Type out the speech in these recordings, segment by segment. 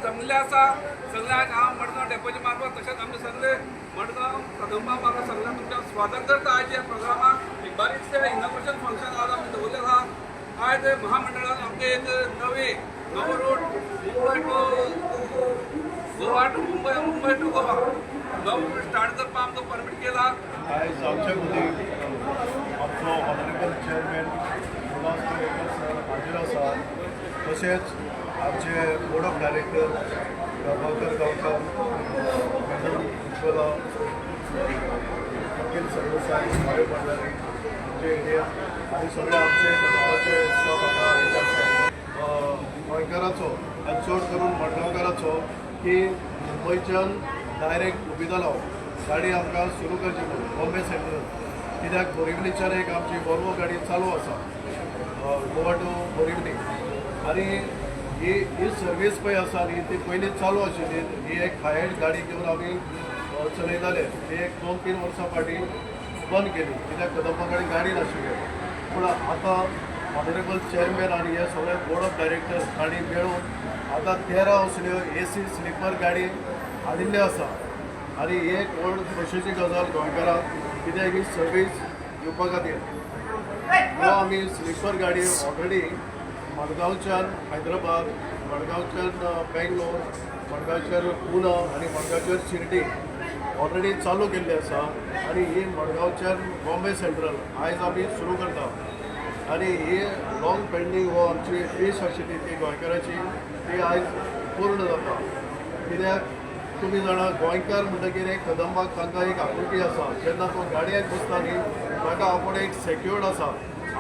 जमले आसा. सगळ्यांक हांव मडगांव डेपोचे मार्फत तशेंच आमचे सगळे मडगांव कदंबा मार्फत सगळ्यांक तुमच्या स्वागत करता. आयज ह्या प्रोग्रामाक एक बारीकशें इनॉग्रेशन फंक्शन आज आमी दवरलें आसा. आयज महामंडळान आमकां एक नवी नवो route Mumbai to Goa to Mumbai, Mumbai to Goa नवो रूट स्टार्ट करपाक आमकां परमीट केला. आयज आमच्या मदीं आमचो honourable chairman Ulhas Kelekar sir हाजीर आसा. तशेंच आमचे बोर्ड ऑफ डायरेक्टर प्रभाकर गांवकार, मेनन उज्ज्वला, वकील सरदेसाय, मायो भंडारी, आमचे एरिया आनी सगळे आमचे कदंबाचे स्टाफ हांगा आयिल्ले आसा. गोंयकाराचो आनी चड करून मडगांवकाराचो की मुंबयच्यान डायरेक्ट उबिदालो गाडी आमकां सुरू करची म्हणून बॉम्बे सेंट्रल, कित्याक बोरिवलीच्यान एक आमची वॉल्वो गाडी चालू आसा गोवा टू बोरिवली. आनी ही ही सर्वीस पळय आसा न्ही, ती पयलीं चालू आशिल्ली. ही एक हाय गाडी घेवन आमी चलयताले. ती एक 2-3 वर्सां फाटीं बंद केली, कित्याक कदंबा कडेन गाडी नाशिल्ली. पूण आतां ऑनरेबल चेअरमॅन आनी हे सगळे बोर्ड ऑफ डायरेक्टर तांणी मेळून आतां 13 असल्यो एसी स्लिपर गाडी हाडिल्ल्यो आसा. आनी ही एक व्हड खोशयेची गजाल गोंयकारांक, कित्याक ही सर्वीस दिवपा खातीर ह्यो आमी स्लिपर गाडी ऑलरेडी मडगांवच्यान हैदराबाद, मडगांवच्यान बेंगलोर, मडगांवच्यान पुना आनी मडगांवच्यान शिर्डी ऑलरेडी चालू केल्ली आसा. आनी ही मडगांवच्यान बॉम्बे सेंट्रल आयज आमी सुरू करता. आनी ही लॉंग पेंडींग हो आमची वीश आशिल्ली ती गोंयकाराची, ती आयज पूर्ण जाता. कित्याक तुमी जाणा, गोंयकार म्हणटकीर एक कदंबाक तांकां एक आपुलकी आसा. जेन्ना तो गाडयेक बसता न्ही, ताका आपूण एक सेक्युर्ड आसा,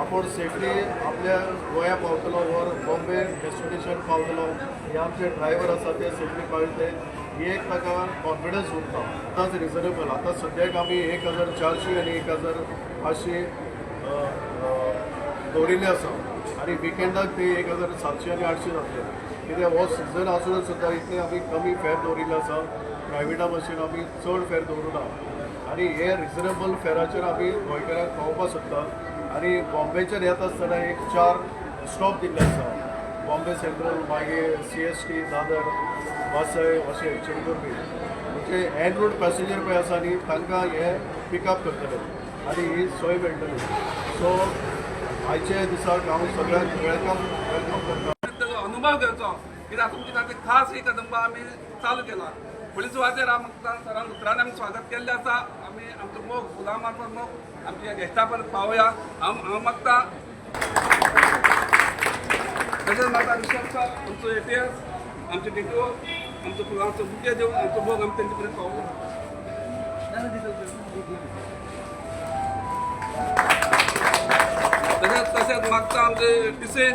आपूण सेफली आपल्या गोंया पावतलो वर बॉम्बे डेस्टिनेशन पावतलो, हे आमचे ड्रायव्हर आसा ते सेफली पावतले, ही एक ताका कॉन्फिडन्स उरता. आतांच रिजनेबल. आतां सद्याक आमी 1400 आनी 1500 दवरिल्ले आसा आनी विकेंडाक ते 1700 आनी 800 जातले, कित्याक हो सिजन आसून सुद्दां इतले आमी कमी फेर दवरिल्ले आसा. प्रायवेटा भशेन आमी चड फेर दवरुना आनी हे रिजनेबल फेराचेर आमी गोंयकारांक पावोवपाक सोदता. आनी बॉम्बेचेर येता आसतना एक चार स्टॉप दिल्ले आसा: बॉम्बे सेंट्रल, मागीर सीएसटी, दादर, वासय, अशें चेंबूर बी. म्हणजे एन रूट पॅसेंजर पळय आसा न्ही, तांकां हे पिकअप करतले आनी ही सोय मेळटली. सो आयच्या दिसाक हांव सगळ्यांक welcome welcome करता. ताचो अनुभव घेवचो, कित्याक तुमचे खातीर खास ही कदंबा आमी चालू केला. फुडल्या सुवातेर आमकां सरान उतरांनी आमी स्वागत केल्लें आसा. आमी आमचो मोग फुलां मार्फत मोग आमच्या गेस्टा पर्यंत पावया हांव हांव मागता. तशेंच म्हाका ऋषभ सर, आमचो एटीएस, आमचे डीटीओ, आमचो फुलांचो बुके दिवन आमचो मोग आमी तेंचे पर्यंत पावया. तशेंच तशेंच मागता आमचे टिसे,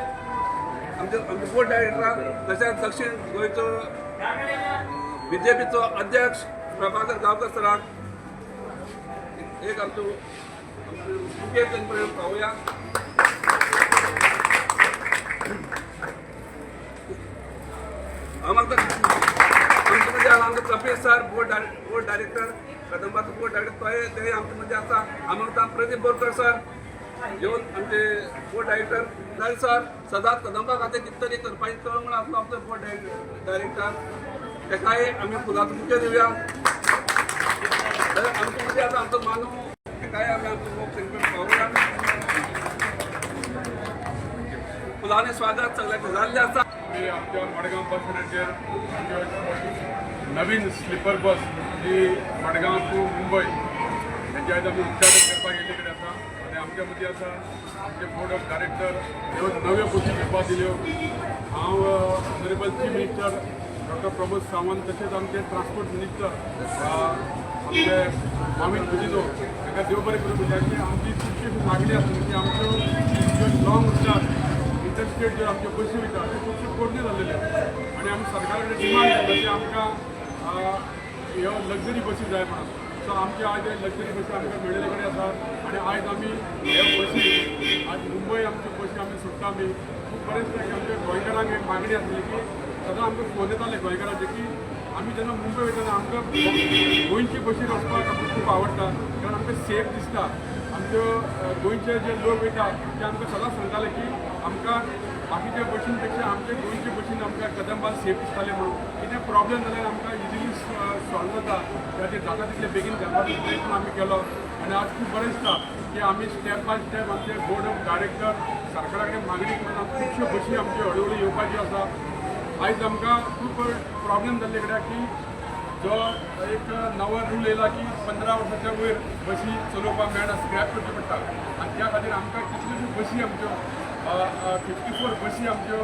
आमचे आमचे बोर्ड डायरेक्टर, तशेंच दक्षिण गोंयचो बीजेपीचो अध्यक्ष प्रभाकर गांवकर सराक एक आमचो आमचो बुके तेंचे पर्यंत पावया. हांव मागता आमचे मदीं आमचो कपील सर, बोर्ड डायरेक्टर, कदंबाचो बोर्ड डायरेक्टर, तोय तेय आमचे मदीं आसा. हांव मागता प्रदीप बोरकर सर येवन, आमचे बोर्ड डायरेक्टर जाय सर, सदांच कदंबा खातीर कितें तरी करपाची तळमळ आसलो आमचो बोर्ड डायरेक्टर, ताकाय आमी फुलाचो बुके दिवया. तर आमचे मदीं आतां आमचो मानू, ताकाय आमी आमचो मोग तेंचे पावया. फुलांनी स्वागत सगळ्यांचें जाल्लें आसा. आमी आमच्या मडगांव बस स्टँडाचेर आमच्यो नवीन स्लिपर बस जी मडगांव टू मुंबय हेंचे आयज आमी उद्घाटन करपाक गेल्ले कडेन आसा. आनी आमच्या मदीं आसा आमचे बोर्ड ऑफ डायरेक्टर. ह्यो नव्यो बसी घेवपाक दिल्यो. हांव honourable chief minister doctor Pramod Sawant, तशेंच आमचे ट्रान्सपोर्ट मिनिस्टर आमचे माविन गुदिन्हो हांकां देव बरें करूं म्हणटा की आमची खुबशी मागणी आसली की आमच्यो ज्यो लॉंग रुटार इंटरस्टेट ज्यो आमच्यो बसी वयता त्यो खुबश्यो पोरण्यो जाल्लेल्यो आनी आमी सरकारा कडेन डिमांड केल्लो की आमकां ह्यो लग्जरी बसी जाय म्हणून. सो आमच्यो आयज लग्जरी बसी आमकां मेळिल्ले कडेन आसा. आनी आयज आमी ह्यो बसी आज मुंबय आमच्यो बसी आमी सोडटा. आमी खूब बरें दिसता की आमच्या गोंयकारांक एक मागणी आसली की सदां आमकां फोन येताले गोंयकारांचे की आमी जेन्ना मुंबय वयतना आमकां गोंयची बशीर वचपाक आमकां खूब आवडटा, कारण आमकां सेफ दिसता. आमच्यो गोंयचे जे लोक वयता ते आमकां सदांच सांगताले की आमकां बाकीच्या बशींपेक्षा आमच्या गोंयचे बशीन आमकां कदंबा सेफ दिसताले म्हणून कितें प्रॉब्लेम जाल्यार आमकां इजिली सॉल्व जाता. त्या खातीर जाता तितले बेगीन करपाचो प्रयत्न आमी केलो आनी आज खूब बरें दिसता की आमी स्टेप बाय स्टेप आमचे बोर्ड ऑफ डायरेक्टर सरकारा कडेन मागणी करून खुबश्यो बशी आमच्यो हळू हळू येवपाच्यो आसा. आयज आमकां खूब प्रॉब्लेम जाल्ले कडेन की जो एक नवो रूल येयला की 15 वर्साच्या वयर बशी चलोवपाक मेळना, स्क्रॅप करच्यो पडटा आनी त्या खातीर आमकां कितल्योश्यो बशी आमच्यो 54 बशी आमच्यो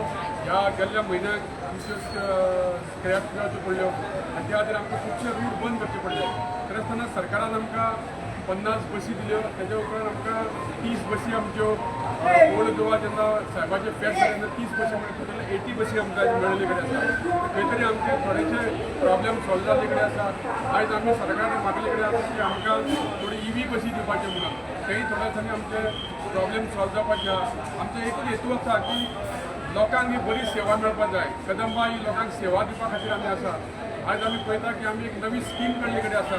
ह्या गेल्ल्या म्हयन्याक आमच्यो स्क्रॅप जावच्यो पडल्यो आनी त्या खातीर आमकां खुबशे रूट बंद करचे पडले. तरी आसतना सरकारान आमकां 50 बशी दिल्यो. तेज्या उपरांत आमकां 30 बशी आमच्यो ओल्ड गोवा जेन्ना सायबाचे फेस्त जालें तेन्ना 30 बशी मेळ्ळ्यो. टोटल 80 बशी आमकां मेळिल्ले कडेन आसा. खंय तरी आमचे थोडेशे प्रॉब्लेम सॉल्व जाल्ले कडेन आसा. आयज आमी सरकारान मागले कडेन आसा की आमकां थोडी इवी बशी दिवपाच्यो म्हणून, थंय थोड्या दिसांनी आमचे प्रॉब्लेम सॉल्व जावपाचे आसा. आमचो एकूच हेतू आसा की लोकांक ही बरी सेवा मेळपाक जाय. कदंबा ही लोकांक सेवा दिवपा खातीर आमी आसा. आयज आमी पळयता की आमी एक नवी स्कीम काडली कडेन आसा,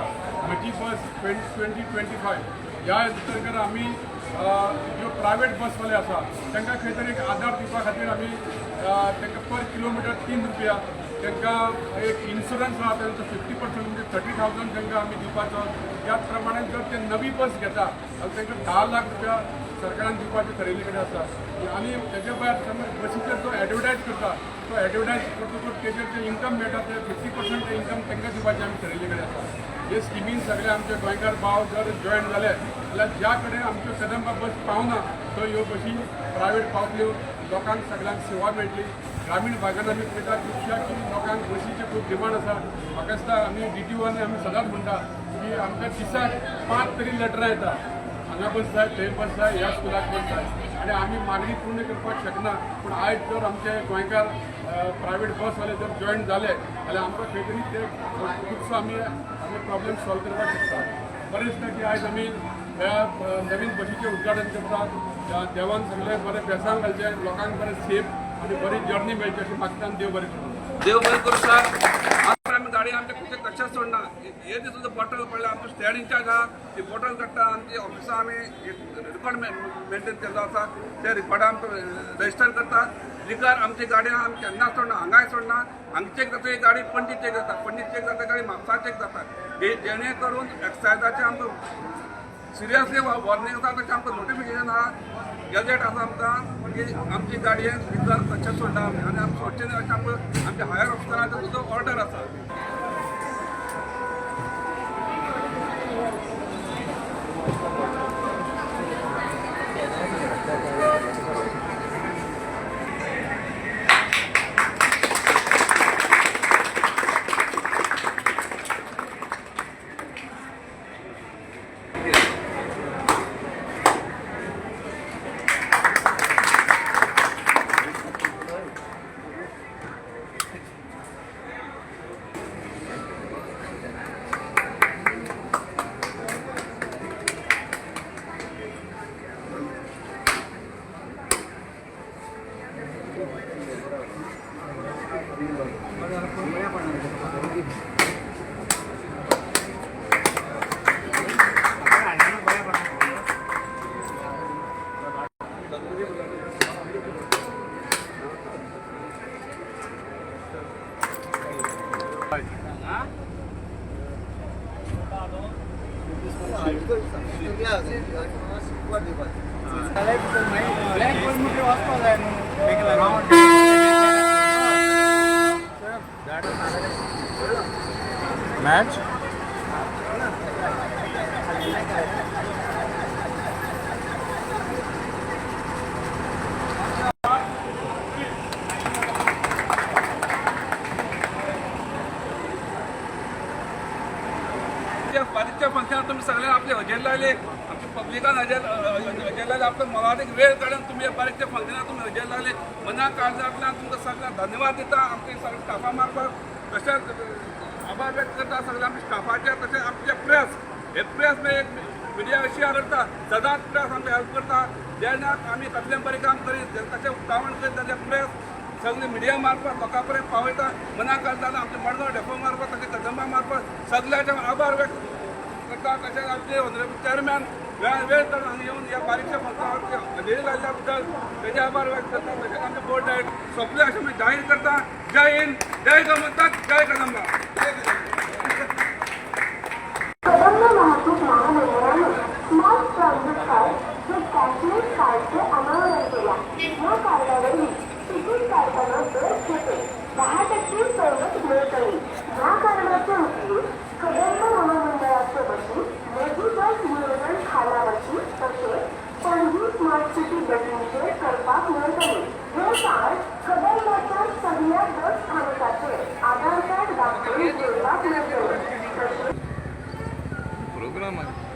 म्हजी बस 2025. ह्या अंतर्गत आमी ज्यो प्रायवेट बसवाले आसा तांकां खंय तरी एक आदार दिवपा खातीर आमी तांकां पर किलोमिटर 3 रुपया, तांकां एक इन्शुरन्स आहा तांचो 50% म्हणजे 30,000 तांकां आमी दिवपाचो. त्याच प्रमाणे जर ते नवी बस घेता जाल्यार तांकां 10 लाख रुपया सरकारान दिवपाचे ठरयल्ले कडेन आसा. आनी तेच्या भायर समज बसीचेर जो एडवर्टायज करता तो एडवर्टायज करतकूच तेजेर जे इन्कम मेळटा ते 50% इन्कम तांकां दिवपाचें आमी ठरयल्ले कडेन आसा. हे स्किमीन सगळे आमचे गोंयकार भाव जर जॉयन जाले जाल्यार ज्या कडेन आमच्यो कदंबा बस पावना थंय ह्यो बशी प्रायवेट पावतल्यो, लोकांक सगळ्यांक सेवा मेळटली. ग्रामीण भागान आमी पळयता खुबश्या की लोकांक बशीचे खूब डिमांड आसा. म्हाका दिसता आमी DTO आमी सदांच म्हणटा की आमकां दिसाक 5 तरी लेटरां येता, हांगा बस जाय, थंय बस जाय, ह्या स्कुलाक बस जाय, आनी आमी मागणी पूर्ण करपाक शकना. पूण आयज जर आमचे गोंयकार प्रायवेट बसवाले जर जॉयन जाले जाल्यार आमकां खंय तरी ते खुबसो आमी आमी प्रॉब्लेम सॉल्व करपाक शकता. बरें दिसता की आयज आमी ह्या नवीन बशीचें उद्घाटन करता. देवान सगळें बरें बेसांव घालचें, लोकांक बरें सेफ आनी बरी जर्नी मेळची अशें मागता आनी देव बरें करूं. देव बरें करूं सर. आमी गाडी आमच्या खंयचे कशेंच सोडना. हे दीस सुद्दां बॉटल पडल्या, आमचो स्टँड इन्चार्ज आहा ती बॉटल काडटा. आमची ऑफिसा आमी रिकॉर्ड मेंटेन केल्लो आसा, त्या रिकॉर्डा आमकां रजिस्टर करता. लिकर आमची गाडी आमी केन्नाच सोडना, हांगाय सोडना. हांगा चेक जाता ही गाडी, पणजी चेक जाता, पणजी चेक जाता गाडी, म्हापसा चेक जाता. जेणे करून एक्सायजाचे आमकां सिरियसली वॉर्निंग आसा. तशें आमकां नोटिफिकेशन आहा, गॅजेट आसा आमकां की आमची गाडयेन लिकर कशें सोडना आमी आनी आमी सोडचे न्हय अशें आमकां आमच्या हायर ऑफिसरांचो सुद्दां ऑर्डर आसा. मॅच. त्या बारीकच्या फंक्शनाक तुमी सगळ्यांनी आपले हजेर लायले, आमच्या पब्लिकान हजेर हजेर लायले. आपलो मोलादीक वेळ काडून तुमी ह्या बारीकच्या फंक्शनाक तुमी हजेर लायले. मना काळजांतल्यान तुमकां सगळ्यांक धन्यवाद दिता आमचे सगळे स्टाफा मार्फत. तशेंच आभार व्यक्त करता सगळ्या आमच्या स्टाफाचे. तशेंच आमचे प्रेस, हे प्रेस एक मिडिया अशी करता, सदांच प्रेस आमकां हेल्प करता. जेन्ना आमी कसलें बरें काम करीत तशें उक्तावण करीत जाल्यार प्रेस सगळे मिडिया मार्फत लोकां पर्यंत पावयता. मना काळजान आमचे मडगांव डेपो मार्फत तशें कदंबा मार्फत सगळ्याचे आभार व्यक्त करता. तशेंच आमचे ऑनरेबल चेअरमॅन वेळान वेळ काडून हांगा येवन ह्या बारीकशा फंक्शनाक हजेरी लायल्या बद्दल तेजे आभार व्यक्त करता. तशेंच आमचे बोर्ड डायरेक्टर सोंपले अशें मी जाहीर करता. जय हिंद, जय गोमंतक, जय कदंबा. जय कदंबा. कदंब वाहतूक महामंडळाने स्मार्ट ट्रान्झिट कार्ड हे कॅशलेस कार्डचे अनावरण केला. या कार्डावरील तिकीट काढताना दर खेपे 10% सवलत मिळतली. या कार्डाचा उपयोग कदंब महामंडळाच्या बशी, मोठी बस नियोजन खालावशी तसेच पणजी स्मार्ट सिटी बसींचेर करपाक मेळटले. हे कार्ड कदंबाच्या सगळ्या बस स्थानकाचेर आधार कार्ड दाखोवन जोडपाक मेळटले. तशेंच प्रोग्राम आहे.